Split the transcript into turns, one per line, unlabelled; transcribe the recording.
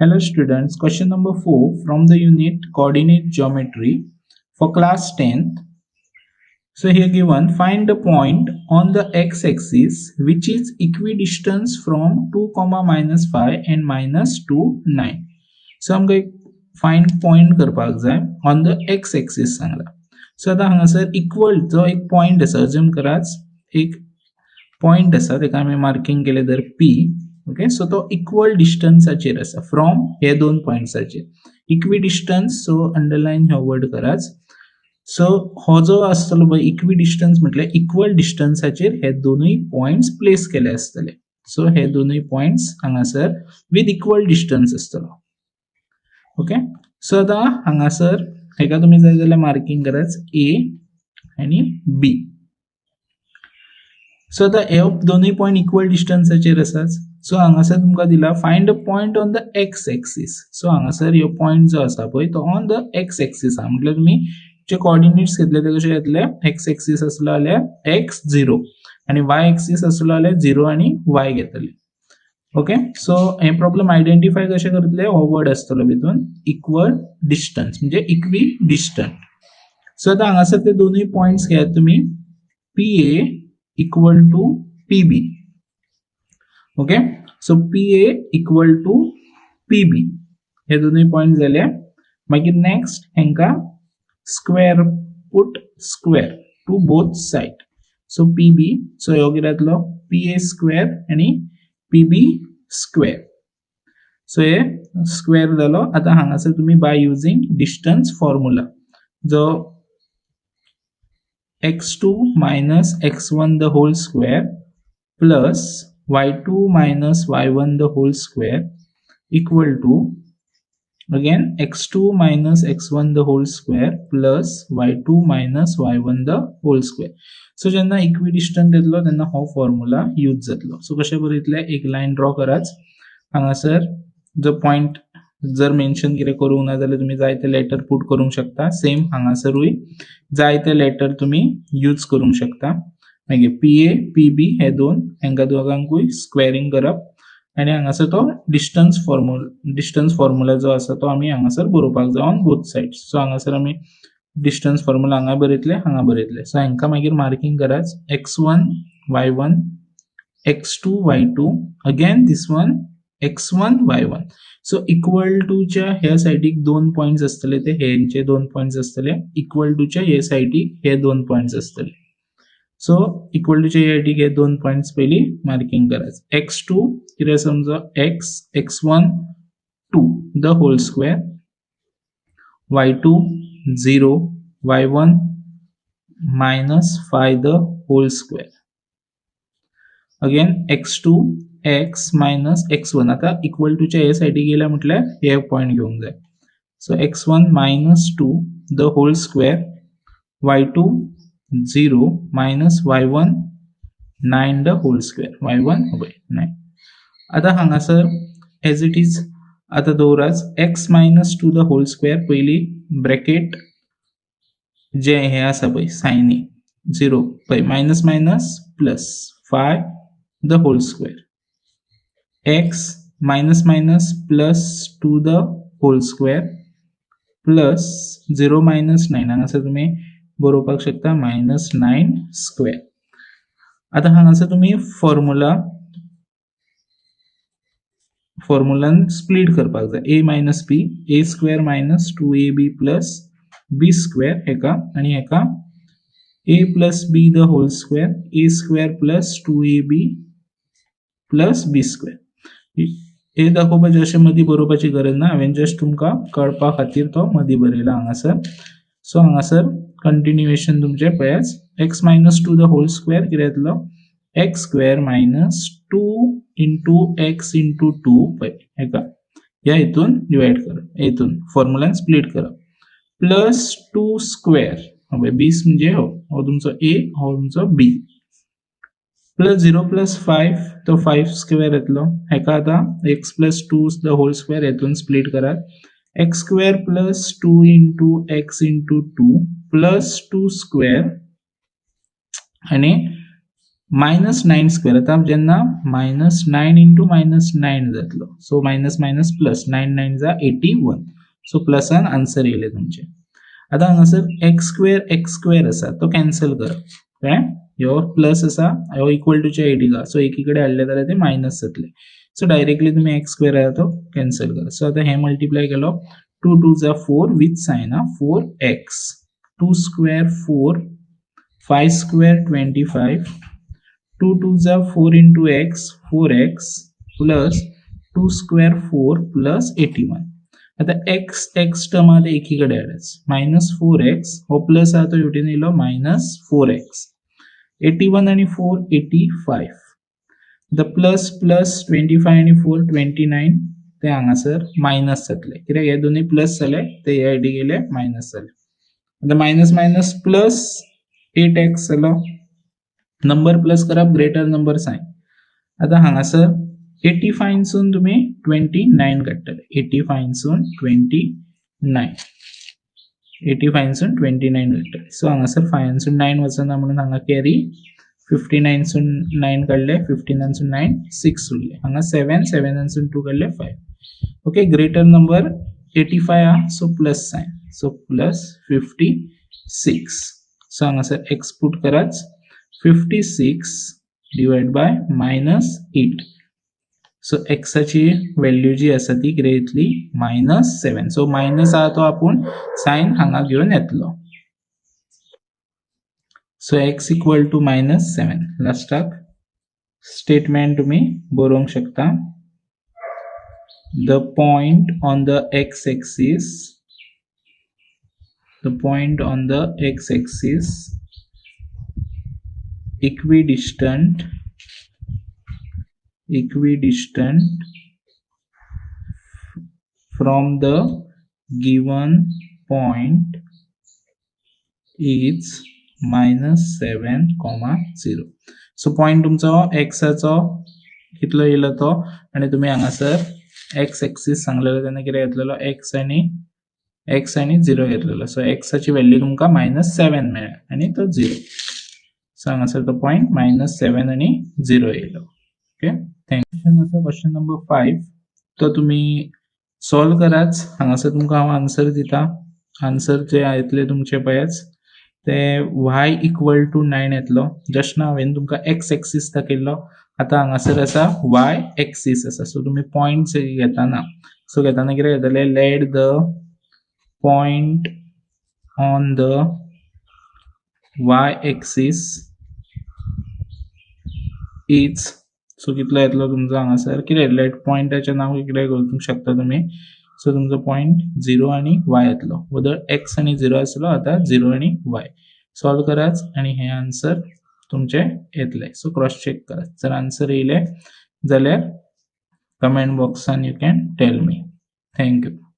Hello students, question number 4 from the unit Coordinate Geometry for class 10th. So here given, find the point on the x-axis which is equidistance from 2 comma minus 5 and minus 2 9. So आमकां एक find point करपाक जाय on the x axis सांगला. So आतां हांगासर equal जो एक point आसा, अज्युम करात एक पॉयंट आसा, ताका आमी मार्किंग केलें तर पी. ओके, सो तो इक्वल डिस्टन्साचेर आसा फ्रॉम हे दोन पॉयंट्साचेर इक्विडिस्टन्स. सो अंडरलायन हो वर्ड करात. सो हो जो आसतलो पळय, इक्विडिस्टन्स म्हटल्यार इक्वल डिस्टन्साचेर हे दोनूय पॉयंट्स प्लेस केले आसतले. सो हे दोनूय पॉयंट्स हांगासर विथ इक्वल डिस्टन्स आसतलो. ओके, सो आतां हांगासर हेका तुमी जाय जाल्यार मार्किंग करात ए आनी बी. सो आतां हे दोनूय पॉयंट इक्वल डिस्टन्साचेर आसात. सो हांगासर तुमकां दिला, find a point on the x axis. So हांगासर ह्यो पॉयंट जो आसा पळय, तो ऑन the x axis आहा. म्हटल्यार तुमी जे कॉर्डिनेट्स घेतले ते कशे घेतले? एक्स एक्सीस आसलो जाल्यार एक्स झिरो आनी वाय एक्सीस आसलो जाल्यार झिरो आनी वाय घेतले. ओके, सो हे प्रॉब्लम आयडेंटिफाय कशें करतले? हो वर्ड आसतलो भितून, इक्वल डिस्टन्स म्हणजे इक्वी डिस्टंट. सो आतां हांगासर ते दोनूय पॉयंट्स घेयात तुमी, P A equal to P B. Okay, so P A equal to P B, हे दोनूय पॉयंट जाले. मागीर next हेंका square, put square to both side. So P B, so ह्यो कितें जातलो? पी ए स्क्वेअर आनी पी बी स्क्वेअर. सो हे square जालो. आतां हांगासर तुमी बाय युजींग डिस्टन्स फॉर्मुला, जो x two minus x one the whole square plus y two minus y one the whole square equal to again x2 minus x1 the whole square plus y2 minus y1 the whole square. So जेन्ना equidistant येतलो तेन्ना हो formula use जातलो. So कशें बरयतले? एक line draw करात. हांगासर जो पॉयंट जर मेन्शन कितें करूंक ना जाल्यार तुमी जाय ते लेटर पुट करूंक शकता. सेम हांगासरूय जाय ते लेटर तुमी यूज करूंक शकता. मागीर पी ए, पी बी हे दोन, हांकां दोगांकूय स्क्वेरींग करप आनी हांगासर तो डिस्टन्स फॉर्म्युला जो आसा तो आमी हांगासर बरोवपाक जाय ऑन बोथ सायड्स. सो हांगासर आमी डिस्टन्स फॉर्म्युला हांगा बरयतले, हांगा बरयतले. सो हांकां मागीर मार्किंग करात, x one y one, x two y two, again this one x one y one. So equal टूच्या ह्या सायडीक दोन पॉयंट्स आसतले, ते हेंचे दोन पॉयंट्स आसतले. इक्वल टूच्या हे सायडीक हे दोन पॉयंट्स आसतले. सो इक्वल टूच्या ह्या सायडीक हे दोन पॉयंट्स पयलीं मार्किंग करात. एक्स टू कितें समजा, x x one two the whole square, y two zero, y one minus five the whole square. Again x two, x minus x one. आता इक्वल टूच्या हे सायडीक गेल्या म्हटल्यार हे पॉयंट घेवंक जाय. So x one minus two the whole square, y two zero, minus y one nine the whole square, y one पळय nine. आतां हांगासर एज it is आतां दवरात, x minus two the whole square. पयलीं bracket जे हे आसा पळय, Sayani zero पळय, minus minus plus five the whole square, x minus minus plus two the whole square, plus zero minus nine. हांगासर तुमी बरोवपाक शकता मायनस नायन स्क्वेअर. आतां हांगासर तुमी फॉर्मुलान स्प्लीट करपाक जाय. A minus b, a square minus two a b plus b square हेका, आनी हेका a plus b the whole square, a square plus two a b plus b square. हे दाखोवपाचें, अशें मदीं बरोवपाची गरज ना. हांवें जस्ट तुमकां कळपा खातीर तो मदीं बरयला हांगासर. सो हांगासर कंटिन्युएशन तुमचें पळयात, x minus two the whole square कितें येतलो? X square minus two into x into two. पळय, हेका ह्या हितून डिवायड करप, हितून फॉर्मुलान स्प्लीट करप, प्लस टू स्क्वेअर. पळय, बीस म्हणजे हो हो तुमचो ए, हो तुमचो b, plus zero plus five, तो फायव स्क्वेअर येतलो. हेका आतां x plus two the whole square हेतून स्प्लीट करात, x square plus two into x into two plus two square आणि मायनस नायन स्क्वेअर. आतां जेन्ना minus nine into minus nine जातलो, so minus minus plus, nine nine za 81. So प्लसान answer येयलें तुमचें. आतां हांगासर एक्स स्क्वेअर एक्स स्क्वेअर आसा, तो कॅन्सल करप, कळ्ळें? ह्यो प्लस आसा, ह्यो इक्वल टूच्या एडीक आसा, सो एकी कडेन हाडले जाल्यार ते मायनस जातले. सो डायरेक्टली तुमी एक्स स्क्वेअर आसा तो कॅन्सल करा. सो आतां हे मल्टिप्लाय केलो, two two za four with sign ah, four x, two square four, five square 25, two two za four into x, four x, plus two square four plus 81. आता x x term आहा ते एकी कडेन हाडच, minus four x, हो plus आहा तो हेवटेन येयलो, मायनस फोर एक्स, 81 आनी फोर 85. आतां प्लस प्लस 25 आनी फोर 29, ते हांगासर मायनस जातले, कित्याक हे दोनूय प्लस जाले, ते हे सायडीक गेले, मायनस जाले. आतां minus minus plus eight x जालो. नंबर प्लस करप, ग्रेटर नंबर सायन. आतां हांगासर एटी फायनसून तुमी 29 काडटले. एटी फायनसून 29, एटी फायनसून 29 काडटले. सो हांगासर फायनसून नायन वचना म्हणून हांगा कॅरी. 59सून नायन काडले, 59सून नायन सिक्स उरले. हांगा सेवन, सेवनासून टू काडले, five. Okay, greater number 85 आहा, so plus sign, so plus 56. So हांगासर एक्स पुट कराच, 56 divide by minus 8. So एक्साची value जी आसा ती कितें येतली? Minus seven. सो मायनस आहा तो आपूण सायन हांगा घेवन येतलो. So x equal to minus 7. लास्टाक स्टेटमेंट तुमी बरोवंक शकता: the point on the x axis, the point on the x axis equidistant from the given point is minus 7 comma 0. So point तुमचो एक्साचो कितलो येयलो तो आनी तुमी हांगासर एक्स एक्सीस सांगलेलो तेन्ना कितें घेतलेलो? एक्स आनी झिरो घेतलेलो. सो एक्साची व्हॅल्यू तुमकां मायनस सेवन मेळ्ळ्या आनी तो झिरो. सो हांगासर तो पॉयंट मायनस सेवन आनी झिरो येयलो. Okay, thank you. आसा क्वेश्चन नंबर 5, तो तुमी सॉल्व कराच. हांगासर तुमकां हांव आन्सर दिता. आन्सर जे येतले तुमचे पळयाच, ते वाय इक्वल टू नायन येतलो. जस्ट नाव हांवें तुमकां एक्स एक्सीस दाखयल्लो, आतां हांगासर आसा वाय एक्सीस आसा. सो तुमी पॉयंट्स घेताना, सो घेताना कितें घेतले? Let the point on the y axis is, so कितलो येतलो तुमचो हांगासर? कितें लेट पॉयंटाचें नांव कितें करूंक शकता तुमी. सो तुमचो पॉयंट झिरो आनी वाय येतलो. वदळ एक्स आनी झिरो आसलो, आतां झिरो आनी वाय. सॉल्व कराच आनी हे आन्सर तुमचे येतले. सो क्रॉस चेक करात, जर आन्सर येयले जाल्यार comment बॉक्सान you can tell me. Thank you.